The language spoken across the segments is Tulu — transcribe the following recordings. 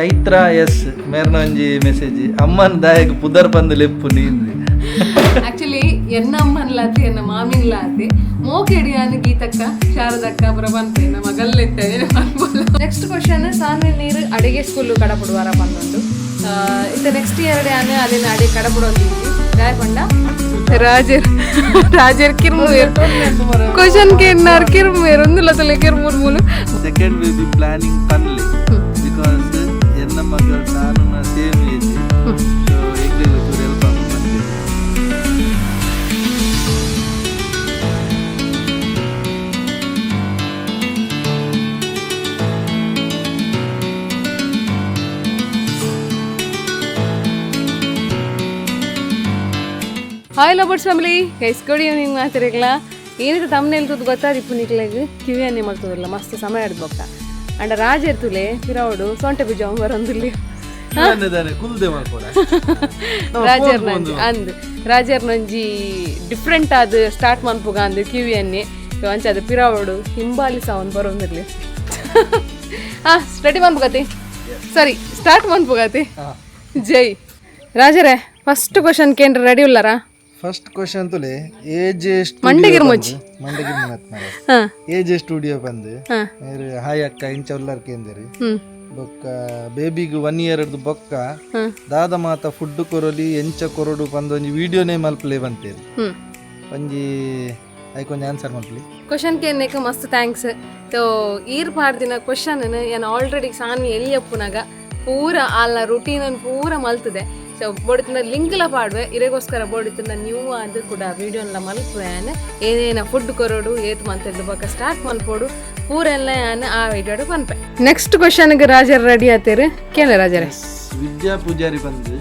ಚೈತ್ರ ಎಸ್ ಮೇರ್ನ ಒಂಜಿ ಮೆಸೇಜ್, ಅಮ್ಮನ ದಾಯಗ್ ಪುದರ್ ಪಂದ್ ಲೆಪ್ಪು ನೀಂದು. ಆಕ್ಚುಲಿ ಎನ್ನ ಅಮ್ಮನ್ಲಾತಿ, ಎನ್ನ ಮಾಮಿನ್ಲಾತಿ ಮೋಕೆಡಿಯಾನ ಗೀತಕ್ಕ, ಶಾರದಕ್ಕ ಪುರ ಪನ್ಪೆ, ನಮ್ಮ ಮಗಲ್ಲೆತ್ತೆ. ನೆಕ್ಸ್ಟ್ ಕ್ವಶನ್, ಸಾನ್ವಿ ನೀರು ಅಡಿಗೆ ಸ್ಕೂಲ್ ಕಡಪುಡುವಾರ ಪನ್ನೊಂದು. ಇತ್ತೆ ನೆಕ್ಸ್ಟ್ ಇಯರ್ ಆನೆ ಅಲ್ಲಿನ ಅಡಿಗೆ ಕಡಪುಡೋದು. ದಾಯ ಪಂಡ ರಾಜರ್ ರಾಜರ್ ಕಿರ್ಮುಯರ್ ಕ್ವಶನ್ ಕೇನ್ನಾರ್ ಕಿರ್ಮುಯರ್ ಒಂದು ಲತಲೆ ಕಿರ್ಮುರ್ ಮೂಲು. ಸೆಕೆಂಡ್ ಬೇಬಿ ಪ್ಲಾನಿಂಗ್ ಪನ್ಲೆ, because ಎನ್ನ ಮಗಳು ನಾನು ಸೇಮ್ ಏಜ್, ಸೊ ಎಂಗ್ಲಿಗ್ ಚೂರು ಹೆಲ್ಪ್ ಆಪುಂಡು. Hi lovers family guys, good evening. ಮಾತಿರಗ್ಲ ಏನಿದೆ ತಮ್ಮನೇಲಿ ತೂದು ಗೊತ್ತಾದಿಪ್ಪು ನಿಕ್ಲೆಗ್. ಕಿವಿಯನ್ನೇ ಮಾಡ್ತದಲ್ಲ, ಮಸ್ತ್ ಸಮಯ ಹಿಡ್ದು ಅಂಡ ರಾಜ ಇರ್ತುಲೆ ಪಿರಾವುಡು ಸೊಂಟೆ ಬೀಜ ಬರೊಂದುಲ್ಲಿ. ಕುಲ್ದೆ ಮಾಡ್ಕೊಡ. ರಾಜರ್ ನಂಜಿ ಅಂದ್ ರಾಜರ್ ನಂಜಿ ಡಿಫ್ರೆಂಟ್ ಆದ್ ಸ್ಟಾರ್ಟ್ ಮನ್ಪುಗ ಅಂದ್ ಕಿವಿಯನ್ನೇ ಅಂಚ ಅದು ಪಿರಾವುಡು ಹಿಂಬಾಲಿ ಸಾವನ್ ಬರೊಂದಿರ್ಲಿ. ಹಾ, ರೆಡಿ ಮನ್ಪುಗತಿ, ಸರಿ ಸ್ಟಾರ್ಟ್ ಮನ್ಪುಗತಿ. ಜೈ ರಾಜರೇ, ಫಸ್ಟ್ ಕ್ವಶನ್ ಕೇಂದ್ರ ರೆಡಿ ಉಲ್ಲಾರಾ? ಫಸ್ಟ್ ಕ್ವಶನ್ ತುಲೆ ಎಜೆ. ಮಂಡಗಿರ್ ಮೊಜ್ಜಿ. ಮಂಡಗಿರ್. ಹಾ. ಎಜೆ ಸ್ಟುಡಿಯೋ ಬಂದು ಹಾ. ಮೇರ್ ಹಾಯ್ ಅಕ್ಕ, ಇಂಚ ಉಲ್ಲರ್ ಕೇಂದಿರಿ. ಬೊಕ್ಕ ಬೇಬಿಗ್ 1 ಇಯರ್ ಬೊಕ್ಕ ದಾದ ಮಾತ ಫುಡ್ ಕೊರೊಲಿ, ಎಂಚ ಕೊರೊಡು ಪಂದ್ ಒಂಜಿ ವಿಡಿಯೋನೇ ಮಲ್ಪಲೆ ಬಂತೇರಿ. ಒಂಜಿ ಐಕ್ ಒಂಜಿ ಆನ್ಸರ್ ಮಲ್ಪಲಿ. ಕ್ವಶನ್ ಕೇನ್ನೇಕ ಮಸ್ತ್ thanks. ಸೊ ಈರ್ ಪಾಡ್ದಿನ ಕ್ವಶನ್ ಏನು ಆಲ್ರೆಡಿ ಸಾನ್ವಿ ಎಲ್ಲಿಯಪ್ಪುನಾಗ ಪೂರ ಆಲ್ನ ರುಟೀನ್ ಪೂರ ಮಲ್ತದೆ. ಸೊ ಬೋಡಿತಿನ ಲಿಂಕ್ಲ ಪಾಡುವೆ ಇರೆಗೋಸ್ಕರ. ಬೋಡಿತಿನ ನ್ಯೂ ಅದು ಕೂಡ ವೀಡಿಯೋನ್ಲ ಮಲ್ಪುವೆ. ಏನೇನ ಫುಡ್ ಕೊರೊಡು, ಏತ್ ಮಂತದ್ದು ಬೊಕ್ಕ ಸ್ಟಾರ್ಟ್ ಮಲ್ಪೊಡು ಪೂರ ಎಲ್ಲ ಯಾನ್ ಆ ವಿಡಿಯೋಡು ಪನ್ಪೆ. ನೆಕ್ಸ್ಟ್ ಕ್ವಶನ್ಗೆ ರಾಜರ್ ರೆಡಿ ಆತೇರು, ಕೇಳ ರಾಜರೇ. ವಿದ್ಯಾ ಪೂಜಾರಿ ಬಂದು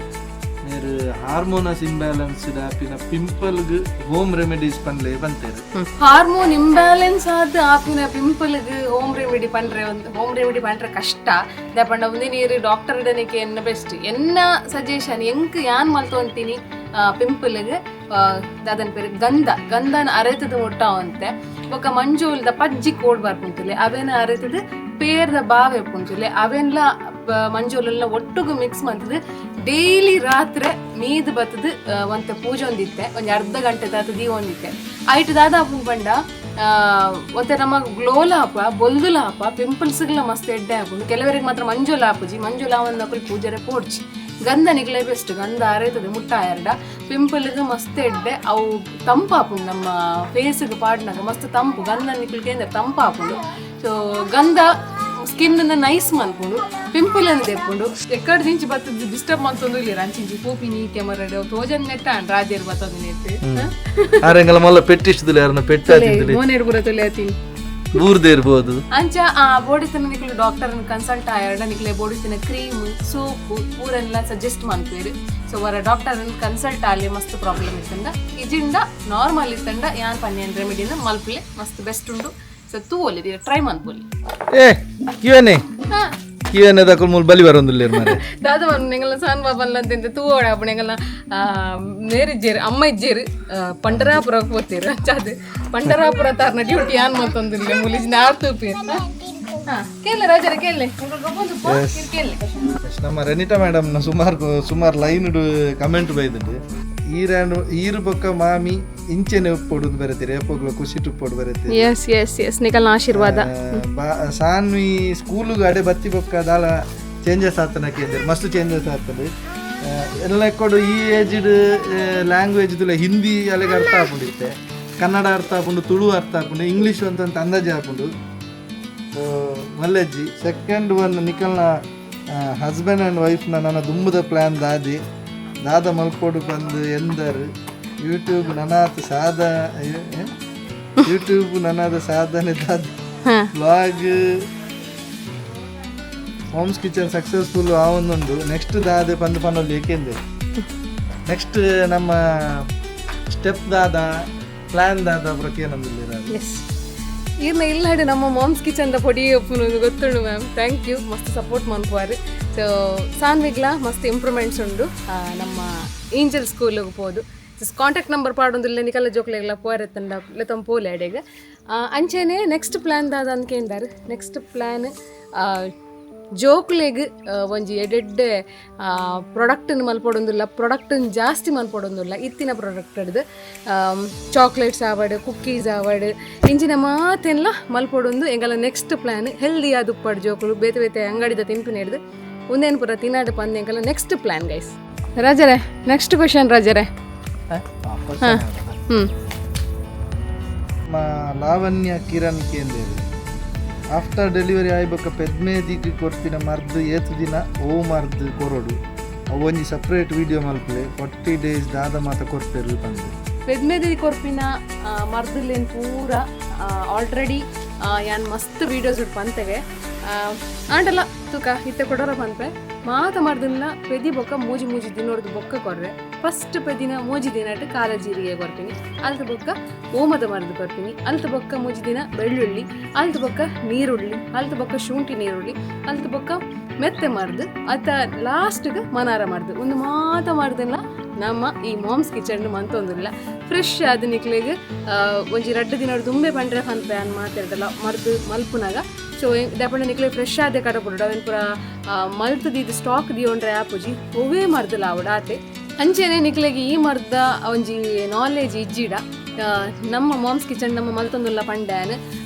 ಮೇರ್ ಹಾರ್ಮೋನಸ್ ಇಂಬ್ಯಾಲೆನ್ಸ್ ಆಪಿನ ಪಿಂಪಲ್ಗ್ ಹೋಮ್ ರೆಮಿಡೀಸ್ ಪನ್ಲೆ ಬಂತೇರು. ಹಾರ್ಮೋನ್ ಇಂಬ್ಯಾಲೆನ್ಸ್ ಆದ್ ಆಪಿನ ಪಿಂಪಲ್ಗ್ ಹೋಮ್ ರೆಮಿಡಿ ಪಂಡ್ರೆ, ಒಂದು ಹೋಮ್ ರೆಮಿಡಿ ಪಂಡ್ರೆ ಕಷ್ಟ. ದಾಪಂಡ ಒಂದೇ ನೀರು ಡಾಕ್ಟರ್ ಡನೆಕೆ ಎನ್ನ ಬೆಸ್ಟ್. ಎನ್ನ ಸಜೆಷನ್, ಎಂಕ್ ಯಾನ್ ಮಲ್ತೊಂತೀನಿ ಪಿಂಪಲ್ಗ್, ದಾದನ್ ಪೇರು ಗಂಧ, ಗಂಧನ ಅರೆತದ ಮುಟ್ಟಾವಂತೆ. ಬೊಕ್ಕ ಮಂಜೂಲ್ದ ಪಜ್ಜಿ ಕೋಡ್ ಬರ್ಪುಂತುಲೆ, ಅವೇನ ಅರೆತದ, ಪೇರ್ದ ಬಾವೆ ಪುಂಚುಲೆ, ಅವೆನ್ಲ ಮಂಜೂಲೆಲ್ಲ ಒಟ್ಟುಗು ಮಿಕ್ಸ್ ಮಂತದ ಡೈಲಿ ರಾತ್ರೆ ಮೀದ್ ಬತ್ತದ ಒಂತೆ ಪೂಜೆ ಒಂದಿತ್ತೆ, ಒಂಜಿ ಅರ್ಧ ಗಂಟೆ ತಾತ ದೀವೊಂದಿತ್ತೆ. ಐಟ್ ದಾದ ಆಪುಂಡು ಪಂಡ ಒಂತೆ ನಮ್ಮ ಗ್ಲೋಲ ಆಪ, ಬೊಲ್ದುಲ ಆಪ, ಪಿಂಪಲ್ಸ್ಗ್ಲ ಮಸ್ತ್ ಎಡ್ಡೆ ಆಪುಂಡು. ಕೆಲವರಿಗೆ ಮಾತ್ರ ಮಂಜುಲ ಆಪುಜಿ. ಮಂಜುಲ ಆವೊಂದಕುಲು ಪೂಜರೆ ಪೋಡ್ಚಿ. ಗಂಧ ನಿಕ್ಲೆ ಬೆಸ್ಟ್. ಗಂಧ ಅರೇತದೆ ಮುಟ್ಟ ಎರಡ ಪಿಂಪಲ್ಗ್ ಮಸ್ತ್ ಎಡ್ಡೆ. ಅವು ತಂಪಾಪುಂಡು, ನಮ್ಮ ಫೇಸ್ಗೆ ಪಾಡ್ನಾಗ ಮಸ್ತ್ ತಂಪು. ಗಂಧ ನಿಕ್ಲು ಕೇಂದ್ರ ತಂಪಾಪುಂಡು. ಸೊ ಗಂಧ ಸ್ಕಿನ್ ನೈಸ್ ಮನ್ಪುಂಡು, ಪಿಂಪಲ್ ಅನ್ನು ದೆಪ್ಪುಂಡು. ಎಕ್ಕಡ ದಿಂಚಿ ಬತ್ತದ ಡಿಸ್ಟರ್ಬ್ ಮಂತೊಂದು ಇಲ್ಲ. ಅಂಚಿಂಚಿ ಪೋಪಿನಿ ಕೆಮರಾ ತೋಜನ್ ನೆಟ್ಟ ರಾಜೇರ್ ಬತ್ತೊಂದು ನೆಟ್. ಆರೆಂಗಲ ಮಲ್ಲ ಪೆಟ್ಟಿಷ್ಟದಿಲ್ಲ, ಯಾರನ್ನ ಪೆಟ್ಟ. ಮೋನೇಡ್ ಪೂರ ತೊಲೆ ಆತೀನಿ. ಬೂರ್ದೇ ಇರ್ಬೋದು. ಅಂಚ ಆ ಬೋಡಿತನ ನಿಕ್ಲು ಡಾಕ್ಟರ್ ಕನ್ಸಲ್ಟ್ ಆಯರ್ಡ ನಿಕ್ಲೆ ಬೋಡಿತನ ಕ್ರೀಮ್, ಸೋಪ್ ಪೂರೆಲ್ಲ ಸಜೆಸ್ಟ್ ಮನ್ಪೇರು. ಸೊ ವರ ಡಾಕ್ಟರ್ ಕನ್ಸಲ್ಟ್ ಆಲಿ. ಮಸ್ತ್ ಪ್ರಾಬ್ಲಮ್ ಇತ್ತಂಡ, ಇಜಿಂಡ ನಾರ್ಮಲ್ ಇತ್ತಂಡ ಯಾನ್ ಪನ್ಯನ್ ರೆಮಿಡಿನ ಮಲ್ಪಲೆ, ಮಸ್ತ್ ಬೆಸ್ಟ್ ಉಂಡು. ಸೊ ತೂವೊಲಿ, ಟ್ರೈ ಮನ್ಪೊಲಿ. ಏ ಕಿವನೆ. ಹಾ. ಕಿವನೆ ದಕುಲ್ ಮೂಲ್ ಬಲಿ ಬರೊಂದುಲ್ಲೇರ್ ಮಾರೆ. ದಾದ ನೆಂಗಲ ಸಾನ್ ಬಾಬನ್ ಅಂತಿಂತ ತೂವೋಡ ಅಪ್ಪು. ನೆಂಗಲ ನೇರಿಜ್ಜೇರು, ಅಮ್ಮ ಇಜ್ಜೇರು, ಪಂಡರಾಪುರಕ್ಕೆ ಪೋತೀರು. ಅಂಚಾದ್ ಪಂಡರಾಪುರ ತಾರ್ನ ಡ್ಯೂಟಿ ಯಾನ್ ಮಲ್ತೊಂದಿಲ್ಲ ಮುಲಿಜ್ ನಾರ್ ತೂಪೇರು. ಹಾ, ಕೇಳಿ ರಾಜರ, ಕೇಳಿ ಕೇಳಿ. ನಮ್ಮ ರೆನಿಟಾ ಮೇಡಮ್ ನ ಸುಮಾರು ಸುಮಾರು ಲೈನ್ ಕಮೆಂಟ್ ಬೈದುಂಡು. ಈರಾಂಡ್ ಈರು ಬೊಕ್ಕ ಮಾಮಿ ಇಂಚೆನೆ ಉಪ್ಪೊಡು ಬರತ್ತೀರಿ, ಎಪ್ಪೊಗ್ಲ ಖುಷಿ ಉಪ್ಪೊಡು ಬರತ್ತೀರಿ. ಎಸ್ ಎಸ್ ಎಸ್, ನಿಕಲ್ನ ಆಶೀರ್ವಾದ. ಸಾನ್ವಿ ಸ್ಕೂಲುಗು ಅಡೆ ಬತ್ತಿ ಬೊಕ್ಕ ದಾಲ ಚೇಂಜಸ್ ಆತನ ಕೇಂದ್ರ? ಮಸ್ತ್ ಚೇಂಜಸ್ ಆಗ್ತದೆ ಎಲ್ಲ ಕೊಡು. ಈ ಏಜ್ಡ್ ಲ್ಯಾಂಗ್ವೇಜ್ ಹಿಂದಿ ಅಲ್ಲಿಗೆ ಅರ್ಥ ಆಪುಂಡಿತ್ತೆ, ಕನ್ನಡ ಅರ್ಥ ಆಪುಂಡು, ತುಳು ಅರ್ಥ ಆಪುಂಡು, ಇಂಗ್ಲೀಷ್ ಅಂತ ಅಂದಾಜು ಆಪುಂಡು. ಮಲ್ಲೆಜ್ಜಿ. ಸೆಕೆಂಡ್ ಒನ್, ನಿಕಲ್ನ ಹಸ್ಬೆಂಡ್ ಆ್ಯಂಡ್ ವೈಫ್ನ ನನ್ನ ದುಂಬುದ ಪ್ಲ್ಯಾನ್ ದಾದಿ, ದಾದ ಮಲ್ಪೊಡು ಬಂದು ಎಂದರು. ಯೂಟ್ಯೂಬ್ ನನಾತ್ ಸಾದ, ಯೂಟ್ಯೂಬ್ ನನಾದ ಸಾಧನೆ ದಾದಿ? ವ್ಲಾಗ್, ಹೋಮ್ಸ್ ಕಿಚನ್ ಸಕ್ಸಸ್ಫುಲ್ ಆವೊಂದುಂಡು, ನೆಕ್ಸ್ಟ್ ದಾದೆ ಪಂದ್ ಪನೊಲಿ ಏಕೆಂದೆ. ನೆಕ್ಸ್ಟ್ ನಮ್ಮ ಸ್ಟೆಪ್ ದಾದ, ಪ್ಲಾನ್ ದಾದ ಪ್ರಕೇನಂದಿಲ್ಲ. ಎಸ್, ಈರ್ನ ಇಲ್ಲಾಡಿ ನಮ್ಮ ಮಾಮ್ಸ್ ಕಿಚನ್ the ಪೊಡಿ ಒಪ್ಪುನು ಗೊತ್ತುಂಡು. ಮ್ಯಾಮ್, thank you, ಮಸ್ತ್ ಸಪೋರ್ಟ್ ಮನ್ಪುವಾರು. ಸೊ ಸಾನ್ವಿಗ್ಲ ಮಸ್ತ್ ಇಂಪ್ರೂವ್ಮೆಂಟ್ಸ್ ಉಂಡು. ನಮ್ಮ ಏಂಜಲ್ ಸ್ಕೂಲಿಗೆ ಪೋದು ಕಾಂಟ್ಯಾಕ್ಟ್ ನಂಬರ್ ಪಾಡೊಂದಿಲ್ಲ. ನಿಕಲ್ಲ ಜೋಕ್ಲೆಗ್ಲ ಪೋರೆತ್ತಂಡ ಲೆತ್ತೊಂದು ಪೋಲೆ ಅಡೆಗ್. ಅಂಚೆನೆ ನೆಕ್ಸ್ಟ್ ಪ್ಲ್ಯಾನ್ ದಾದ ಅಂದ್ಕೇಂದಾರು. Next plan ಜೋಕ್ಲೆಗ್ ಒಂಜಿ ಎಡೆಡ್ಡೆ ಪ್ರಾಡಕ್ಟನ್ನು ಮಲ್ಪೊಡೊಂದುಲ್ಲ, ಪ್ರಾಡಕ್ಟನ್ನು ಜಾಸ್ತಿ ಮಲ್ಪೊಡೊಂದುಲ್ಲ. ಇತ್ತಿನ ಪ್ರಾಡಕ್ಟ್ ಹಿಡ್ದು ಚಾಕ್ಲೇಟ್ಸ್ ಆವಡ್, ಕುಕ್ಕೀಸ್ ಆವಡ್, ಇಂಚಿನ ಮಾತೆಲ್ಲ ಮಲ್ಪೊಡೊಂದು ಎಂಗಲ ನೆಕ್ಸ್ಟ್ ಪ್ಲ್ಯಾನ್. ಹೆಲ್ದಿ ಆದುಪ್ಪಡ್ ಜೋಕುಲು, ಬೇತೆ ಬೇತೆ ಅಂಗಡಿದ ತಿನ್ಪಿನ ಹಿಡ್ದು ಒಂದೇನು ಪೂರ ತಿನ್ನಾಡು ಪಂದ್ ಎಂಕಲ ನೆಕ್ಸ್ಟ್ ಪ್ಲ್ಯಾನ್ ಗೈಸ್. ರಾಜರೇ, ನೆಕ್ಸ್ಟ್ ಕ್ವಶನ್ ರಾಜರೇ. ಲಾವಣ್ಯ ಕಿರಣ್ ಕೇಂದ್ರ, ಆಫ್ಟರ್ ಡೆಲಿವರಿ ಆಯ್ಬೊಕ್ಕ ಪೆದ್ಮೇದಿಗ್ ಕೊರ್ಪಿನ ಮರ್ದ್ ಏತ್ ದಿನ, ಓ ಮರ್ದ್ ಕೊರೊಡು? ಅವು ಒಂಜಿ ಸಪ್ರೇಟ್ ವಿಡಿಯೋ ಮಲ್ಪಲೆ, 40 ಡೇಸ್ ದಾದ ಮಾತ ಕೊರ್ಪೆರು ಪಂದ್. ಪೆದ್ಮೆದಿ ಕೊರ್ಪಿನ ಮರ್ದುಲೇನ್ ಪೂರ ಆಲ್ರೆಡಿ ಯಾನ್ ಮಸ್ತ್ ವೀಡಿಯೋಸ್ ಪಂತೆಗೆ ಆಂಡಲ ತೂಕ ಇತ್ತೆ ಕೊಡೋರ ಪನ್ಪೆ. ಮಾತ ಮರ್ದನ್ನ ಪೆದಿ ಬೊಕ್ಕ ಮೂಜಿ ಮೂಜಿ ದಿನೊರ್ದು ಬೊಕ್ಕ ಕೊರ್ರೆ. ಫಸ್ಟ್ ಪೆದಿನ 3 ದಿನಟ್ ಕಾಲ ಜೀರಿಗೆ ಕೊರ್ಪಿನಿ, ಅಲ್ತ ಬೊಕ್ಕ ಓಮದ ಮರ್ದು ಕೊರ್ಪಿನಿ, ಅಲ್ತ ಬೊಕ್ಕ 3 ದಿನ ಬೆಳ್ಳುಳ್ಳಿ, ಅಲ್ತ ಬೊಕ್ಕ ನೀರುಳ್ಳಿ, ಅಲ್ತ ಬೊಕ್ಕ ಶುಂಠಿ ನೀರುಳ್ಳಿ, ಅಲ್ತ ಬೊಕ್ಕ ಮೆತ್ತೆ ಮರ್ದು, ಅತ್ತ ಲಾಸ್ಟ್ಗೆ ಮನಾರ ಮರ್ದು. ಒಂದು ಮಾತ ಮರ್ದನ್ನ ನಮ್ಮ ಈ ಮಾಮ್ಸ್ ಕಿಚನ್ ಮಂತೊಂದಿಲ್ಲ. ಫ್ರೆಶ್ ಆದ ನಿಕ್ಲೆಗ್ ಒಂಜಿ 2 ದಿನ ದುಂಬೆ ಪಂಡ್ರೆ ಪನ್ಪೆ ಅನ್ ಮಾತೆರ್ದಲ್ಲ ಮರ್ದು ಮಲ್ಪುನಾಗ. ಸೊ ದಪಂಡ ನಿಕ್ಲೆ ಫ್ರೆಶ್ ಆದ ಕಡಪುಡು ಅವೆನ್ ಪೂರ ಮಲ್ತ್ ದೀದ್ ಸ್ಟಾಕ್ ದಿಯೊಂಡ್ರೆ ಆಪುಜಿ. ಒವ್ವೇ ಮರ್ದಲ ಆವಡ ಆತೆ. ಅಂಚೆನೆ ನಿಕ್ಲೆಗ್ ಈ ಮರ್ದ ಒಂಜಿ ನಾಲೆಜ್ ಇಜ್ಜಿಡ, ನಮ್ಮ ಮಾಮ್ಸ್ ಕಿಚನ್ ನಮ್ಮ ಮಲ್ತೊಂದುಲ್ಲ ಪಂಡ್ಯಾನ್,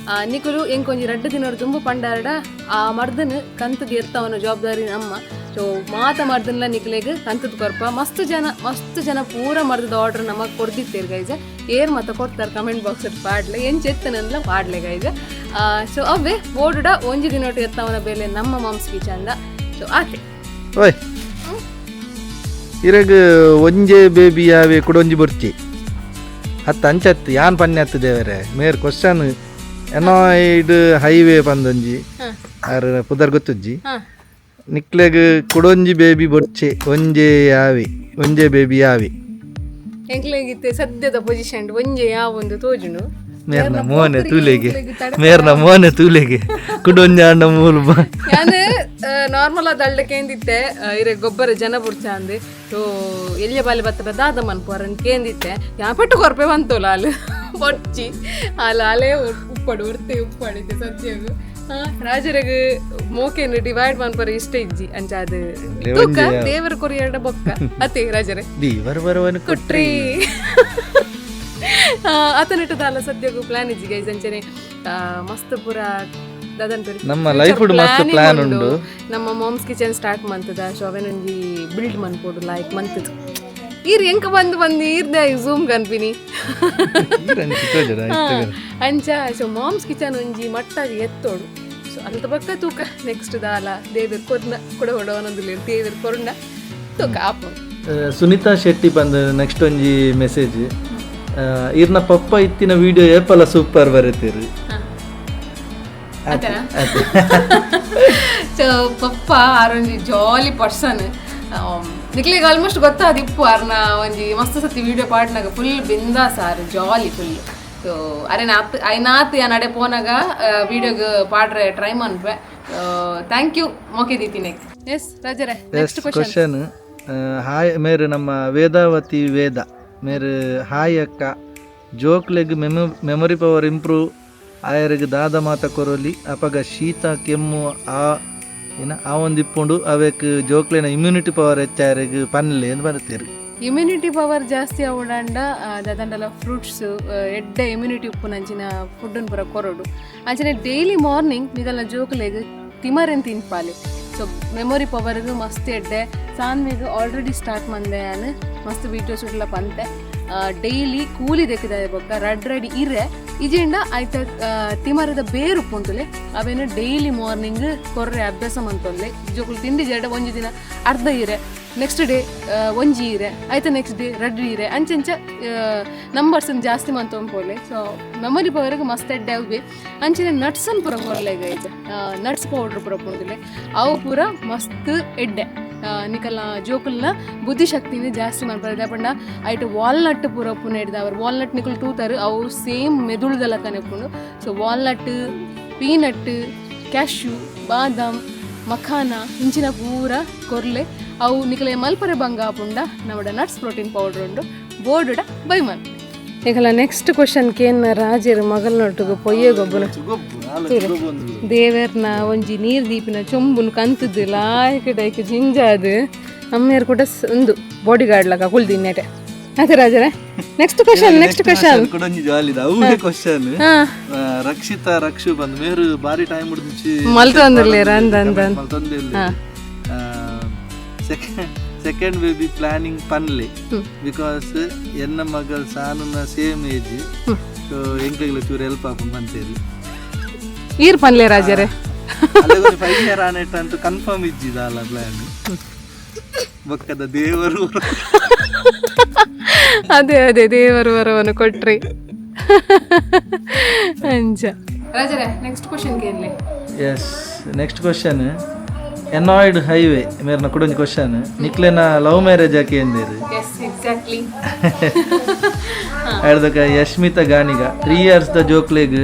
ನಿಕುಲು ಎಂಕೊಂಜಿ ಒಂಜಿ 2 ದಿನೊಡು ದುಂಬು ಪಂಡಾರಡ ಆ ಮರ್ದನ್ ಕಂತದ್ ಎತ್ತವನ ಜವಾಬ್ದಾರಿ ನಮ್ಮ. ಸೊ ಮಾತ ಮರ್ದನ್ಲ ನಿಕ್ಲೆಗ್ ಕಂತದ್ ಕೊರ್ಪ. ಮಸ್ತ್ ಜನ, ಮಸ್ತ್ ಜನ ಪೂರ ಮರ್ದದ ಆರ್ಡರ್ ನಮಗ್ ಕೊರ್ದಿತ್ತೇರ್ ಗೈಜ. ಏರ್ ಮತ್ತ ಕೊಡ್ತಾರೆ ಕಮೆಂಟ್ ಬಾಕ್ಸ್ ಪಾಡ್ಲೆ, ಎಂಚ ಎತ್ತನಂದ್ಲ ಪಾಡ್ಲೆ ಗೈಜ. ಸೊ ಅವೇ ಬೋರ್ಡುಡ ಒಂಜಿ ದಿನೊಟ್ಟು ಎತ್ತವನ ಬೇಲೆ ನಮ್ಮ ಮಾಮ್ಸ್ ಕಿಚನ್. ಸೊ ಆತೆ. ಓಯ್, ಇರಗ್ ಒಂಜೆ ಬೇಬಿ ಯಾವೆ, ಕುಡೊಂಜಿ ಬೊರ್ಚಿ ಹತ್ತು ಅಂಚತ್ತು ಯಾನ್ ಪನ್ನೆ ಹತ್ತು ದೇವರೆ ಮೇರ್ ಕ್ವಶನ್ ಎನಾಯ್ಡ್ ಹೈವೇ ಪಂದೊಂಜಿ ಆರ್ ಪುದರ್ ಗೊತ್ತುಜ್ಜಿ. ನಿಕ್ಲೆಗ್ ಕುಡೊಂಜಿ ಬೇಬಿ ಬೊರ್ಚೆ, ಒಂಜೆ ಯಾವೆ, ಒಂಜೆ ಬೇಬಿ ಯಾವೆ? ಎಂಕ್ಲೆಗಿತ್ತೆ ಸದ್ಯದ ಪೊಸಿಷನ್ ಒಂಜೆ ಯಾವೊಂದು ತೋಜುಂಡು. ಮೇರ್ನ ಮೋನೆ ತೂಲೆಗೆ, ಮೇರ್ನ ಮೋನೆ ತೂಲೆಗೆ, ಕುಡೊಂಜಿ ಆಂಡ ಮೂಲು ಬಾ. ಯಾನ್ ನಾರ್ಮಲ್ ಆದ ಅಳ್ಳ ಕೇಂದಿತ್ತೆ, ಇರೆ ಗೊಬ್ಬರ ಜನ ಬುಡ್ಚ ಅಂದೆ. ಸೊ ಎಲ್ಲಿಯ ಬಾಲೆ ಬತ್ತ ದಾದ ಮನ್ಪು ಕೇಂದಿತ್ತೆ. ಯಾ ಪೆಟ್ಟು ಕೊರ್ಪೆ ಬಂತೋಲ ಅಲ್ ಬೊಚ್ಚಿ ಅಲ್ಲ, ಅಲೇ ಉಪ್ಪಡು ಉರ್ತೆ ಉಪ್ಪಡಿತ್ತೆ ಸದ್ಯಗು. ರಾಜರಿಗ್ ಮೋಕೆನ್ ಡಿವೈಡ್ ಮನ್ಪರ ಇಷ್ಟ ಇಜ್ಜಿ. ಅಂಚ ಅದು ತೂಕ, ದೇವರ ಕೊರಿಯಡ ಬೊಕ್ಕ ಅತೆ ರಾಜರೇ. ದೇವರ ಬರವನು. ಕೊಟ್ರಿ ಆತನಿಟ್ಟು ದಾಲ ಸದ್ಯಗು ಪ್ಲಾನ್ ಇಜ್ಜಿ ಗೈಸ್. ಅಂಚನೆ ಮಸ್ತ್ ಪೂರ ದಾದನ್ ಪೇರು ನಮ್ಮ ಲೈಫ್ ಮಸ್ತ್ ಪ್ಲಾನ್ ಉಂಡು. ನಮ್ಮ ಮಾಮ್ಸ್ ಕಿಚನ್ ಸ್ಟಾರ್ಟ್ ಮಂತದ. ಸೊ ಅವೇನೊಂಜಿ ಬಿಲ್ಡ್ ಮನ್ಪೋಡು ಲೈಕ್ ಮಂತದ. ಈರ್ ಎಂಕ ಬಂದು ಬಂದು ಈರ್ದ ಝೂಮ್ ಕನ್ಪಿನಿ. ಅಂಚ ಸೊ ಮಾಮ್ಸ್ ಕಿಚನ್ ಒಂಜಿ ಮಟ್ಟಾಗಿ ಎತ್ತೋಡು. ಸೊ ಅಲ್ತ ಪಕ್ಕ ತೂಕ ನೆಕ್ಸ್ಟ್ ದಾಲ ದೇವೆರ್ ಕೊರ್ನ ಕೊಡ ಹೊಡವನೊಂದು ದೇವೆರ್ ಕೊರ್ನ ತೂಕ ಆಪು. ಸುನೀತಾ ಶೆಟ್ಟಿ ಬಂದು ನೆಕ್ಸ್ಟ್ ಒಂಜಿ ಮೆಸೇಜ್, ಇರ್ನ ಪಪ್ಪ ಇತ್ತಿನ ವಿಡಿಯೋ ಏಪಲ ಸೂಪರ್ ಬರೀತೀರಿ. ಆತನಾ? ಸೊ ಪಪ್ಪ ಆರೊಂಜಿ ಜಾಲಿ ಪರ್ಸನ್. ನಿಕ್ಲೆಗ್ ಆಲ್ಮೋಸ್ಟ್ ಗೊತ್ತಾದ ಇಪ್ಪು. ಆರ್ನ ಒಂಜಿ ಮಸ್ತ್ ಸತಿ ವಿಡಿಯೋ ಪಾಡ್ನಾಗ ಫುಲ್ ಬಿಂದಾಸ್ ಆರ್, ಜಾಲಿ ಫುಲ್. ಸೊ ಅರೆ ನಾತ್ ಐನಾತ್ ಯಾನ್ ಅಡೆ ಪೋನಾಗ ವಿಡಿಯೋಗ್ ಪಾಡ್ರೆ ಟ್ರೈ ಮನ್ಪೆ. Thank you ಮೋಕೆ ದೀತಿ. ನೆಕ್ಸ್ಟ್ ಎಸ್ ರಾಜರೇ, ನೆಕ್ಸ್ಟ್ ಕ್ವಶನ್. ಕ್ವಶನ್. ಹಾಯ್ ಮೇರು ನಮ್ಮ ವೇದಾವತಿ ವೇದ ಮೇರು, ಹಾಯ್ ಅಕ್ಕ, ಜೋಕ್ಲೆಗ್ ಮೆಮೊರಿ ಪವರ್ ಇಂಪ್ರೂವ್ ಆಯರಿಗೆ ದಾದ ಮಾತ ಕೊರೊಲಿ? ಅಪಗ ಶೀತ ಕೆಮ್ಮು ಆ ಏನ ಆ ಒಂದು ಇಪ್ಪುಂಡು, ಅವೆಕ್ ಜೋಕ್ಲೆನ ಇಮ್ಯುನಿಟಿ ಪವರ್ ಹೆಚ್ಚಾಯರಿಗೆ ಪನ್ಲೆ ಅಂತ ಬರ್ತೀರಿ. ಇಮ್ಯುನಿಟಿ ಪವರ್ ಜಾಸ್ತಿ ಆವಡಂಡ ದಾದಂಡಲ ಫ್ರೂಟ್ಸ್, ಎಡ್ಡೆ ಇಮ್ಯುನಿಟಿ ಉಪ್ಪುನಂಚಿನ ಫುಡ್ಡನ್ನು ಪೂರ ಕೊರೊಡು. ಅಂಚನೆ ಡೈಲಿ ಮಾರ್ನಿಂಗ್ ನಿಗಲ್ನ ಜೋಕುಲೆಗ್ ತಿಮರೆನ್ ತಿನ್ಪಾಲೆ. ಸೊ ಮೆಮೊರಿ ಪವರ್ಗ್ ಮಸ್ತ್ ಎಡ್ಡೆ. ಸಾನ್ವಿಗ್ ಆಲ್ರೆಡಿ ಸ್ಟಾರ್ಟ್ ಮಂದೆ ಯಾನ್, ಮಸ್ತ್ ವೀಡಿಯೋಸ್ ಉಡ್ಲ ಪಂತೆ. ಡೈಲಿ ಕೂಲಿ ದೆಕ್ಕಿದ ಬೊಕ್ಕ ರಡ್ ರಡಿ ಇರೆ ಇಜಿಂಡ ಆಯ್ತ ತಿಮರದ ಬೇರು ಉಪ್ಪುಂಟುಲೆ, ಅವೇನು ಡೈಲಿ ಮಾರ್ನಿಂಗ್ ಕೊರ್ರೆ ಅಭ್ಯಾಸ ಮಂತೊಲ್ಲೆ. ಜೋಕುಲು ತಿಂಡಿ ಜಡ ಒಂಜಿ ದಿನ ಅರ್ಧ ಇರೆ, ನೆಕ್ಸ್ಟ್ ಡೇ ಒಂಜಿ ಇರೆ, ಆಯ್ತು ನೆಕ್ಸ್ಟ್ ಡೇ ರಡ್ಡು ಇರೆ, ಅಂಚಂಚ ನಂಬರ್ಸ್ ಜಾಸ್ತಿ ಮಂತೊಂದು ಪೋಲೆ. ಸೊ ಮೆಮೊರಿ ಪವರ್ಗೆ ಮಸ್ತ್ ಎಡ್ಡೆ ಅವೆ. ಅಂಚನೆ ನಟ್ಸನ್ ಪೂರ ಕೊರ್ಲೆ ಗೈಸ್. ನಟ್ಸ್ ಪೌಡ್ರ್ ಪೂರ ಪುಂಡುಲೆ, ಅವು ಪೂರ ಮಸ್ತ್ ಎಡ್ಡೆ. ನಿಕಲ್ನ ಜೋಕುಲ್ನ ಬುದ್ಧಿಶಕ್ತಿನ ಜಾಸ್ತಿ ಮನ್ಪರೆ ಪಂಡ ಐಟ್ ವಾಲ್ನಟ್ ಪೂರ ಉಪ್ಪುನ ಹಿಡ್ದು ಅವರು ವಾಲ್ನಟ್ ನಿಕುಲು ತೂತಾರು, ಅವು ಸೇಮ್ ಮೆದುಳುದ ಲೆಕ್ಕನೆ ಉಪ್ಪುಂಡು. ಸೊ ವಾಲ್ನಟ್, ಪೀನಟ್, ಕ್ಯಾಶ್ಯೂ, ಬಾದಾಮ್, ಮಖಾನ ಇಂಚಿನ ಪೂರ ಕೊರ್ಲೆ. ಅವು ನಿಕಲೆ ಮಲ್ಪರೆ ಬಂಗ ಆಪುಂಡ ನಮ್ಮಡ ನಟ್ಸ್ ಪ್ರೋಟೀನ್ ಪೌಡರ್ ಉಂಡು, ಬೋರ್ಡುಡ ಬೈ ಮನ್. ಈಗಲ ನೆಕ್ಸ್ಟ್ ಕ್ವಶನ್ ಕೇನ್ನ ರಾಜರು ಮಗಲ್ನೊಟ್ಟಿಗೆ ಪೊಯ್ಯೆ ಗೊಬ್ಬನ ದೇವರ್ನ ಒಂಜಿ ನೀರು ದೀಪಿನ ಚೊಂಬುನು ಕಂತದ್ದು ಲಾಯ್ಕ್ ಡೈಕ್ ಜಿಂಜಾದು ಅಮ್ಮೇರು ಕೂಡ ಒಂದು ಬಾಡಿ ಗಾರ್ಡ್ ಲಕ ಕುಲ್ದಿನ್ನೇಟೆ ಅದೇ ರಾಜರೇ. Next question, next question. ಕೂಡ ಒಂಜಿ ಜಾಲಿದ ಅವೇ ಕ್ವಶನ್. ರಕ್ಷಿತಾ ರಕ್ಷು ಬಂದು ಮೇರು ಬಾರಿ ಟೈಮ್ ಹಿಡ್ದು ಮಲ್ತೊಂದಿರ್ಲೇರ ಅಂದ ಅಂದ. Second baby planning ಪನ್ಲೆ, because ಎನ್ನ ಮಗಲ್ ಸಾನುನ same age, so ಎಂಕ್ಲೆಗ್ಲ ಚೂರು ಹೆಲ್ಪ್ ಆಪುಂಡು ಬಂತೇರಿ. ಈರ್ ಪನ್ಲೆ ರಾಜರೇ. 5 ಇಯರ್ ಆನೆಟ್ ಅಂತೂ ಕನ್ಫರ್ಮ್ ಇಜ್ಜಿದಲ್ಲ ಪ್ಲಾನ್ ಬೊಕ್ಕದ ದೇವರು. ಅದೇ ಅದೇ, ದೇವರು ವರವನ್ನು ಕೊಟ್ರಿ ಅಂಚ. ರಾಜರೇ, ನೆಕ್ಸ್ಟ್ ಕ್ವಶನ್ ಕೇಳಲಿ. S, next question ಎನಾಯ್ಡ್ highway ಮೇರ್ನ ಕೂಡ ಒಂಜಿ ಕ್ವಶನ್, ನಿಕ್ಲೆನ ಲವ್ ಮ್ಯಾರೇಜ್ ಆಕೆ ಎಂದೇರು? Yes, exactly. ಹೇಳ್ದಕ ಯಶ್ಮಿತಾ ಗಾಣಿಗ, 3 ಇಯರ್ಸ್ the ಜೋಕ್ಲೆಗ್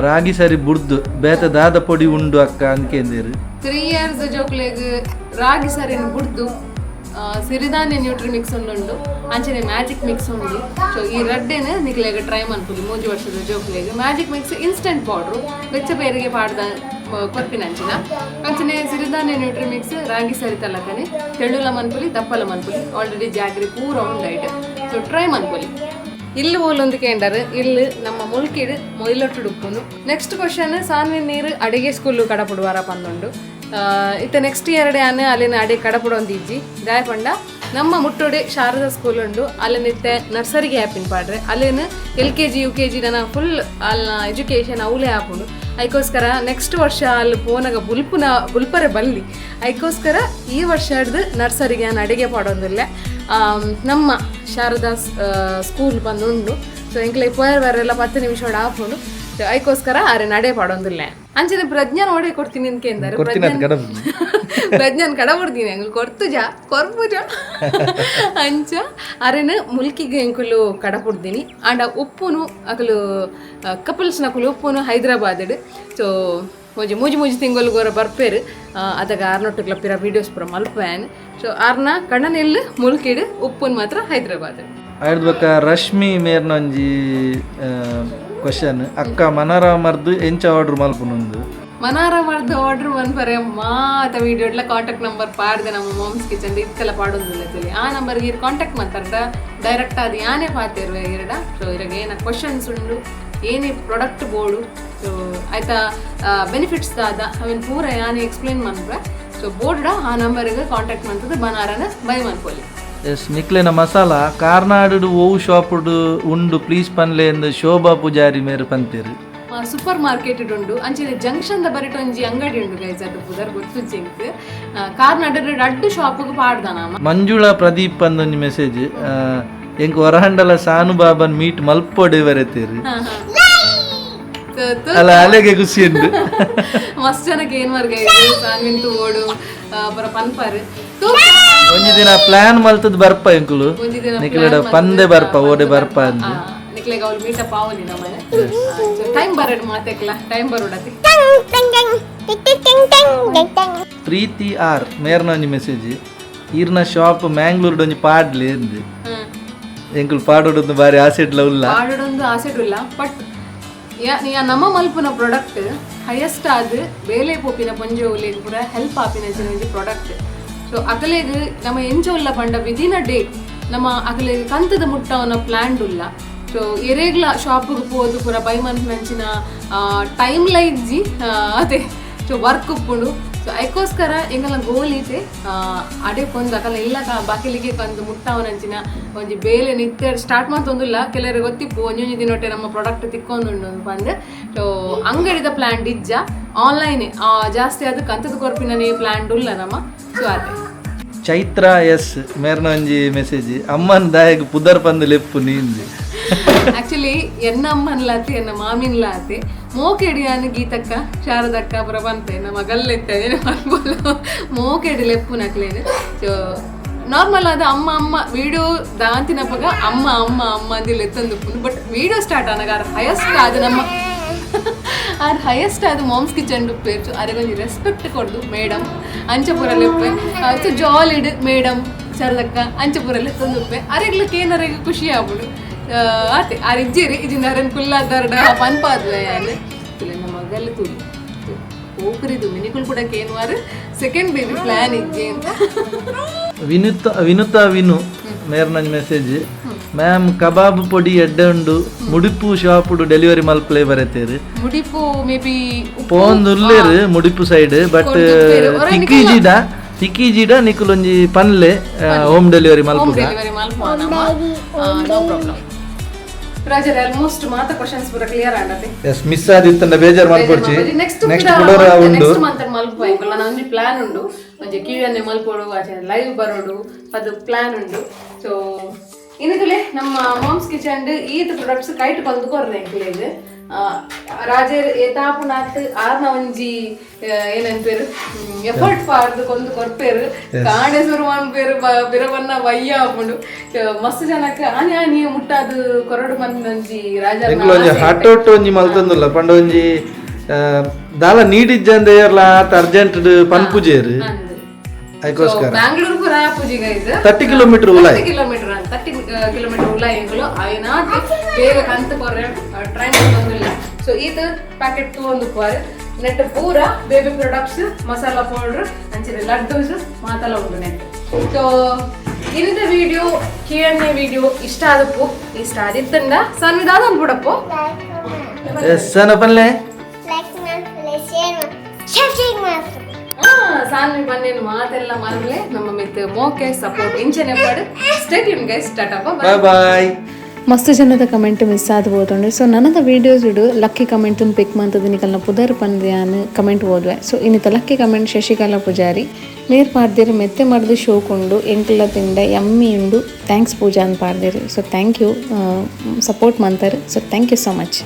ರಾಗಿ ಸರಿ ಬುಡ್ದು ಬೇತ ದಾದ ಪೊಡಿ ಉಂಡು ಅಕ್ಕ ಅನ್ಕೇಂದೇರು. 3 ಇಯರ್ಸ್ ಜೋಕ್ಲೆಗ್ ರಾಗಿ ಸರಿನ ಬುಡ್ದು ಸಿರಿಧಾನ್ಯ ನ್ಯೂಟ್ರಿ ಮಿಕ್ಸ್ ಉಂಡು, ಅಂಚನೆ ಮ್ಯಾಜಿಕ್ ಮಿಕ್ಸ್ ಉಂಡು. ಸೊ ಈ ರಡ್ಡೆನ ನಿಕ್ಲೆಗ್ ಟ್ರೈ ಮನ್ಪುಲಿ 3 ವರ್ಷದ ಜೋಕ್ಲೆಗ್. Magic mix instant powder, ಬೆಚ್ಚ ಬೇರಿಗೆ ಪಾಡ್ದ ಕೊರ್ಪಿನ ಅಂಚಿನ. ಅಂಚನೆ ಸಿರಿಧಾನ್ಯ ನ್ಯೂಟ್ರಿ ಮಿಕ್ಸ್ ರಾಗಿ ಸರಿ ತಲಕನೆ ತೆಳ್ಳುಲ ಮನ್ಪುಲಿ, ದಪ್ಪಲ ಮನ್ಪುಲಿ. ಆಲ್ರೆಡಿ ಜಾಗ್ರಿ ಪೂರ ಉಂಡು ಐಟ್, ಸೊ ಟ್ರೈ ಮನ್ಪುಲಿ. ಇಲ್ಲಿ ಓಲೊಂದು ಕೇಂಡರ್ ಇಲ್ಲಿ ನಮ್ಮ ಮುಲ್ಕಿಡ್ ಮೊಯ್ಲೊಟ್ಟು ಉಪ್ಪುನು. ನೆಕ್ಸ್ಟ್ ಕ್ವಶನ್, ಸಾನ್ವಿ ನೀರು ಅಡಿಗೆ ಸ್ಕೂಲು ಕಡಪುಡುವಾರ ಪಂದುಂಡು. ಇತ್ತೆ ನೆಕ್ಸ್ಟ್ ಇಯರ್ ಆನ್ ಅಲ್ಲಿನ ಅಡೆ ಕಡಪುಡೊಂದು ಇಜ್ಜಿ. ದಾಯಪಂಡ ನಮ್ಮ ಮುಟ್ಟೋಡೆ ಶಾರದಾ ಸ್ಕೂಲ್ ಉಂಡು, ಅಲ್ಲಿನಿತ್ತೆ ನರ್ಸರಿಗೆ ಆ್ಯಪಿನ್ ಪಾಡ್ರೆ. ಅಲ್ಲಿನ ಎಲ್ಕೆಜಿ, ಯುಕೆಜಿ ನನ್ನ ಫುಲ್ ಅಲ್ಲಿನ ಎಜುಕೇಷನ್ ಅವಲೇ ಆಪುಂಡು. ಅದಕ್ಕೋಸ್ಕರ ನೆಕ್ಸ್ಟ್ ವರ್ಷ ಅಲ್ಲಿ ಪೋನಾಗ ಬುಲ್ಪುನ ಬುಲ್ಪರೆ ಬಲ್ಲಿ. ಅದಕ್ಕೋಸ್ಕರ ಈ ವರ್ಷ ಹಿಡ್ದು ನರ್ಸರಿಗೆ ನಾನು ಅಡಿಗೆ ಪಾಡೊಂದಿಲ್ಲ. ನಮ್ಮ ಶಾರದಾ ಸ್ಕೂಲ್ ಬಂದುಂಡು. ಸೊ ಎಂಕ್ಲೆ ಪೋಯರ್ ಬರೆಲ್ಲ 10 ನಿಮಿಷ ಆಪುಂಡು. ಸೊ ಅದಕ್ಕೋಸ್ಕರ ಅರೆ ನಡೆ ಪಾಡೊಂದಿಲ್ಲ. ಅಂಚನೆ ಪ್ರಜ್ಞಾನ ಒಡೆ ಕೊಡ್ತೀನಿ ಅನ್ಕೆಂದಾರೆ. ಪ್ರಜ್ಞಾನ್ ಕಡ ಕೊಡ್ತೀನಿ, ಅಂಗ್ಲು ಕೊರ್ತುಜ ಕೊರ್ಪುಜ. ಅಂಚ ಅರೆನ ಮುಲ್ಕಿಗೆ ಎಂಕುಲು ಕಡ ಕೊಡ್ತೀನಿ. ಆಂಡ ಉಪ್ಪುನು ಅಕಲು ಕಪಲ್ಸ್ ನಕುಲು ಉಪ್ಪುನು ಹೈದರಾಬಾದ್. ಸೊ ಒಂಜಿ ಮೂಜಿ ಮೂಜಿ ತಿಂಗಳು ಗೋರ ಬರ್ಪೇರು. ಅದಗ ಆರ್ನೊಟ್ಟುಗ್ಲ ಪಿರ ವೀಡಿಯೋಸ್ ಪೂರ ಮಲ್ಪೇನ್. ಸೊ ಆರ್ನ ಕಣ್ಣನೆಲ್ಲು ಮುಲ್ಕಿಡ್, ಉಪ್ಪುನ್ ಮಾತ್ರ ಹೈದರಾಬಾದ್. ಆಯ್ದು ಬೊಕ್ಕ ರಶ್ಮಿ ಮೇರ್ನೊಂಜಿ ಕ್ವಶನ್, ಅಕ್ಕ ಮನೋರಮರ್ದು ಎಂಚ ಆರ್ಡರ್ ಮಲ್ಪುನೊಂದು? ಮನಾರ ಮರ್ದು ಆರ್ಡರ್ ಮನ್ಪರೆ ಮಾತ ವೀಡಿಯೋಡ್ಲ ಕಾಂಟ್ಯಾಕ್ಟ್ ನಂಬರ್ ಪಾಡ್ದೆ. ನಮ್ಮ ಮಾಮ್ಸ್ ಕಿಚನ್ ಇತ್ತೆಲ್ಲ ಪಾಡೊಂದಿಲ್ಲ ತಿಳಿ. ಆ ನಂಬರ್ಗೆ ಇರ್ ಕಾಂಟ್ಯಾಕ್ಟ್ ಮಾಡ್ತಾರ ಡೈರೆಕ್ಟ್. ಅದು ಯಾನೇ ಪಾತಿರುವ ಇರಡ. ಸೊ ಇರಾಗ ಏನ ಕ್ವಶನ್ಸ್ ಉಂಡು, ಏನೇ product board, so ಆಯ್ತಾ ಬೆನಿಫಿಟ್ಸ್ ದಾದ ಅವೆನ್ ಪೂರ ಯಾನೇ ಎಕ್ಸ್ಪ್ಲೇನ್ ಮನ್ಪೆ. ಸೊ ಬೋರ್ಡ್ ಆ ನಂಬರ್ಗೆ ಕಾಂಟ್ಯಾಕ್ಟ್ ಮಾಡ್ತದೆ, ಬನಾರನ ಬೈ ಮನ್ಪೊಲಿ. ಎಸ್, ನಿಕ್ಲೆನ ಮಸಾಲ ಕಾರ್ನಾಡು ಓವು ಶಾಪುಡು ಉಂಡು ಪ್ಲೀಸ್ ಪನ್ಲೆ ಎಂದು ಶೋಭಾ ಪೂಜಾರಿ ಮೇರು ಪಂತೇರು. ಸೂಪರ್ ಮಾರ್ಕೆಟ್ ಉಂಡು. ಅಂಚನೆ ಜಂಕ್ಷನ್ ದ ಬರಿಟ್ ಒಂಜಿ ಅಂಗಡಿ ಉಂಡು ಗೈಸ್, ಅದು ಪುದರ್ ಗೊತ್ತು ಜಿಂಕ್. ಕಾರ್ನಾಡ ರಡ್ಡು ಶಾಪ್ಗೆ ಪಾಡ್ದ ನಾಮ. ಮಂಜುಳಾ ಪ್ರದೀಪ್ ಅಂದೊಂಜಿ ಮೆಸೇಜ್, ಎಂಕ್ ಹೊರಹಂಡಲ ಸಾನು ಬಾಬನ್ ಮೀಟ್ ಮಲ್ಪೊಡೆ ಬರೆತೇರು. ಅಲ್ಲ, ಅಲೆಗೆ ಖುಷಿ ಉಂಡು. ಮಸ್ತ್ ಜನಕ್ಕೆ ಏನ್ ಮಾರ್ಗ ಸಾನ್ವಿನ್ ಓಡು ಪರ ಪನ್ಪಾರು. ಒಂಜಿ ದಿನ ಪ್ಲಾನ್ ಮಲ್ತದ್ ಬರ್ಪ ಎಂಕುಲು. ಒಂಜಿ ದಿನ. ನಿಕ್ಲೆಡ ಪಂದೆ ಬರ್ಪ, ಓಡೆ ಬರ್ಪ ಅಂದ್. ನಿಕ್ಲೆಗ್ ಅವ್ಲು ಮೀಟಪ್ ಆವಲಿ ನಮ್ಮನೆ. ಟೈಮ್ ಬರಡ್ ಮಾತೆಕ್ಲ ಟೈಮ್ ಬರೋಡತಿ. ಪ್ರೀತಿ ಆರ್ ಮೇರ್ನ ಒಂಜಿ ಮೆಸೇಜ್, ಈರ್ನ ಶಾಪ್ ಮ್ಯಾಂಗ್ಳೂರ್ ಒಂಜಿ ಪಾಡ್ಲಿ ಅಂದ್. ಎಂಕುಲು ಪಾಡೋಡೊಂದು ಬಾರಿ ಆಸೆ ಇಡ್ಲ ಉಲ್ಲ. ಪಾಡೋಡೊಂದು ಆಸೆ ಇಲ್ಲ, ಬಟ್ ಯಾ ನಮ್ಮ ಮಲ್ಪುನ ಪ್ರಾಡಕ್ಟ್ ಹೈಯೆಸ್ಟ್ ಆದ್ ಬೇಲೆ ಪೋಪಿನ ಪೊಂಜೋವುಲೆಗ್ ಪೂರ ಹೆಲ್ಪ್ ಆಪಿನ ಒಂಜಿ ಪ್ರಾಡಕ್ಟ್. ಸೊ ಅಕಲೆಗ್ ನಮ್ಮ ಎಂಚ ಉಲ್ಲ ಪಂಡ within a day ನಮ್ಮ ಅಕಲೆಗ್ ಕಂತದ ಮುಟ್ಟವನ ಪ್ಲಾನ್ ಉಲ್ಲ. ಸೊ ಎರೇಗ್ಲ ಶಾಪಿಗೆ ಪೋದು ಪೂರ ಬೈ ಮನ್ಪಿನಂಚಿನ ಟೈಮ್ ಲೈಜ್ಜಿ ಅದೇ. ಸೊ ವರ್ಕ್ ಉಪ್ಪುಂಡು. ಸೊ ಅದಕ್ಕೋಸ್ಕರ ಎಂಗಲ ಗೋಲ್ ಐತೆ, ಅಡೆ ಕೊಂದು ಅಕಲ ಇಲ್ಲ ಬಾಕಿಲಿಗೆ ಕಂದು ಮುಟ್ಟಾವನಂಚಿನ ಒಂಜಿ ಬೇಲೆ ನಿತ್ಯ ಸ್ಟಾರ್ಟ್ ಮಾಡ್ತೊಂದಿಲ್ಲ. ಕೆಲವರು ಗೊತ್ತಿಪ್ಪು ಒಂಜೊಂಜಿ ದಿನೊಟ್ಟೆ ನಮ್ಮ ಪ್ರಾಡಕ್ಟ್ ತಿಕ್ಕೊಂದುಂಡು ಪಂದ್. ಸೊ ಅಂಗಡಿದ ಪ್ಲಾನ್ ಇಜ್ಜ, ಆನ್ಲೈನ್ ಜಾಸ್ತಿ ಅದು ಕಂತದ ಕೊರ್ಪಿನನೇ ಪ್ಲಾನ್ ಉಲ್ಲ ನಮ್ಮ. ಸೊ ಅದೇ. ಚೈತ್ರ ಎಸ್ ಮೇರ್ನ ಒಂಜಿ ಮೆಸೇಜ್, ಅಮ್ಮನ್ ದಾಯಗ್ ಪುದರ್ ಪಂದು ಲೆಪ್ಪು ನೀಂದು. ಆಕ್ಚುಲಿ ಎನ್ನ ಅಮ್ಮನ್ಲಾತಿ, ಎನ್ನ ಮಾಮಿನ್ಲಾತಿ ಮೋಕೆಡಿಯಾನು ಗೀತಕ್ಕ, ಶಾರದಕ್ಕ ಪುರ ಬಂತೆ. ನಮ್ಮ ಗಲ್ಲೆತ್ತೆ ಅನ್ಬೋದು ಮೋಕೆಡಿ ಲೆಪ್ಪು ನಕ್ಲೇನು. ಸೊ ನಾರ್ಮಲ್ ಆದ ಅಮ್ಮ ಅಮ್ಮ ವಿಡಿಯೋ ದಾಂತಿನಪಗ ಅಮ್ಮ ಅಮ್ಮ ಅಮ್ಮ ಅಂದಿಲ್ಲ ಎತ್ತೊಂದು. But video start ಆನಾಗ R highest ಆದ ನಮ್ಮ ಆರ್ ಹೈಯೆಸ್ಟ್ ಅದು ಮಾಮ್ಸ್ ಕಿಚನ್ ಪೇರ್ಚು ಅರೆ ಒಂಜಿ ರೆಸ್ಪೆಕ್ಟ್ ಕೊಡ್ದು ಮೇಡಮ್ ಅಂಚಪುರ ಲೆಪ್ಪೆ. ಸೊ ಜಾಲಿಡ್ ಮೇಡಮ್, ಶಾರದಕ್ಕ ಅಂಚಪುರ ಲೆತ್ತೊಂದುಪ್ಪೆ. ಅರೆಗ್ಲಕ್ಕೆ ಏನರೆಗ್ ಖುಷಿ ಆಗ್ಬಿಡು. ಆತೆ ಆರ್ ಇಜ್ಜೇರಿ ಇಜಿಂದ ಅರನ್ ಕುಲ್ಲಾದಾರ್ಡ ಪನ್ಪಾದ್ವೆ ಯಾನ್. ತುಲೆ ನಮ್ಮ ಮಗಲ್ ತುಲಿ ಹೋಗ್ರಿದು ಮಿನಿಕುಲ್ ಕೂಡ ಕೇನ್ವಾರು ಸೆಕೆಂಡ್ ಬೇಬಿ ಪ್ಲಾನ್ ಇಜ್ಜೆ ಅಂತ. ವಿನುತ ವಿನುತಾ ವಿನು ಮೇರ್ನಂಜ್ ಮೆಸೇಜ್, ಮ್ಯಾಮ್ ಕಬಾಬ್ ಪೊಡಿ ಎಡ್ಡೆ ಉಂಡು, ಮುಡಿಪು ಶಾಪುಡು ಡೆಲಿವರಿ ಮಲ್ಪ್ಲೇ ಬರತೇರು. Mudipu maybe. ಪೋಂದು ಉಲ್ಲೇರು ಮುಡಿಪು ಸೈಡ್, ಬಟ್ ತಿಕ್ಕಿಜಿಡ ತಿಕ್ಕಿಜಿಡ ನಿಕುಲೊಂಜಿ ಪನ್ಲೆ, ಹೋಮ್ ಡೆಲಿವರಿ ಹೋಮ್ ಮಲ್ಪುಗ. ಡೆಲಿವರಿ ಮಲ್ಪುವ ನಮ್ಮ, ನೋ ಪ್ರಾಬ್ಲಮ್. ರಾಜರ್ ಆಲ್ಮೋಸ್ಟ್ ಮಾತ ಕ್ವಶನ್ಸ್ ಪೂರ ಕ್ಲಿಯರ್ ಆಂಡತೆ. ಎಸ್, ಮಿಸ್ ಆದಿತ್ತಂಡ ಬೇಜಾರ್ ಮಲ್ಪೊಡ್ಚಿ. ನೆಕ್ಸ್ಟ್ ನೆಕ್ಸ್ಟ್ ಕುಡೋರ ಉಂಡು. ನೆಕ್ಸ್ಟ್ ಮಂತ್ ಮಲ್ಪ ಎಂಕುಲ ಒಂಜಿ ಪ್ಲಾನ್ ಉಂಡು, ಒಂಜಿ ಕ್ಯೂ ಎನ್ ಎ ಮಲ್ಪೊಡು, ಆಚೆ ಲೈವ್ ಬರೋಡು, ಅದು ಪ್ಲಾನ್ ಉಂಡು. ಸೊ ಇನ್ನುಕಲೆ ನಮ್ಮ ಮಾಮ್ಸ್ ಕಿಚನ್ ಈತ್ ಪ್ರಾಡಕ್ಟ್ಸ್ ಕೈಟ್ ಬಂದು ಕೊರ್ರೆ ಎಂಕುಲೆಗ್. ರಾಜರ್ ಏತಾಪುನಾತ್ ಆರ್ನ ಒಂಜಿ ಏನಂಪೇರು ಎಫರ್ಟ್ ಪಾರ್ದು ಕೊಂದು ಕೊರ್ಪೇರು, ಕಾಣೆ ಸುರು ಅನ್ಪೇರು, ಬಿರವನ್ನ ವಯ್ಯ ಆಪುಂಡು. ಮಸ್ತ್ ಜನಕ್ಕೆ ಆನಿ ಆನಿ ಮುಟ್ಟಾದು ಕೊರಡು ಮಂದಿ ರಾಜ. ಎಂಕುಲು ಒಂಜಿ ಹಟೋಟ್ ಒಂಜಿ ಮಲ್ತೊಂದುಲ್ಲ ಪಂಡ ಒಂಜಿ ದಾಲ ನೀಡಿಜ್ಜಂದೆ ಏರ್ಲ ಆತ ಅರ್ಜೆಂಟ್ ಪನ್ಪುಜೇರು. ಅದಕ್ಕೋಸ್ಕರ. ಬ್ಯಾಂಗ್ಳೂರ್ ಪುರ ಪೂಜಿಗ ಇದು. 30 ಕಿಲೋಮೀಟರ್ ಉಲಾಯ್. 30 ಕಿಲೋಮೀಟರ್, 30 ಕಿಲೋಮೀಟರ್ ಉಲಾಯ್ ಎಂಕುಲು ಆಯ್ನಾತ್ ಬೇಗ ಕಂತು ಕೊರ್ರೆ ಟ್ರೈನ್ ಬಂದಿಲ್ಲ. ಸೊ ಇದು ಪ್ಯಾಕೆಟ್ ಒಂದು ಪುವಾರ್ ನೆಟ್ ಪೂರ ಬೇಬಿ ಪ್ರಾಡಕ್ಟ್ಸ್, ಮಸಾಲಾ ಪೌಡರ್, ಅಂಚನೆ ಲಡ್ಡೂಸ್ ಮಾತೆಲ್ಲ ಉಂಟು ನೆಟ್. ಸೊ ಇನ್ನಿದ video, Q N A video ಇಷ್ಟ ಆದಪ್ಪು. ಇಷ್ಟ ಆದಿತ್ತಂಡ ಸಣ್ಣ ಅನ್ಬಿಡಪ್ಪು. ಎಸ್, ಸಣ್ಣ ಪನ್ಲೆ. ಲೈಕ್ ಮಾಡ್ತಾರೆ, ಶೇರ್ ಮಾಡ್ತಾರೆ, ಸಬ್ಸ್ಕ್ರೈಬ್ ಮಾಡ್ತಾರೆ. ಸಾನ್ವಿ ಬನ್ನೇನು ಮಾತೆಲ್ಲ ಮಲ್ಲೆ ನಮ್ಮ ಮಿತ್ ಮೋಕೆ ಸಪೋರ್ಟ್ ಇಂಚನೆ ಪಡು. Stay tuned guys, tata. Bye bye. ಮಸ್ತ್ ಜನದ ಕಮೆಂಟ್ ಮಿಸ್ ಆದ್ ಪೋತುಂಡು. ಸೊ ನನದ ವೀಡಿಯೋಸ್ ಇಡು ಲಕ್ಕಿ ಕಮೆಂಟ್ ಪಿಕ್ ಮಂತದ ನಿಕಲ್ನ ಪುದರ್ ಪಂದ್ಯಾನ್ ಕಮೆಂಟ್ ಓದುವೆ. ಸೊ ಇನ್ನಿತ ಲಕ್ಕಿ ಕಮೆಂಟ್ ಶಶಿಕಲಾ ಪೂಜಾರಿ ಮೇರ್ ಪಾಡ್ದಿರು, ಮೆತ್ತೆ ಮರ್ದು ಶೋಕುಂಡು, ಎಂಕುಲ ತಿಂಡ ಯಮ್ಮಿ ಉಂಡು, thanks ಪೂಜಾ ಅಂತ ಪಾಡ್ದಿರು. ಸೊ thank you, support Mantar. So thank you so much.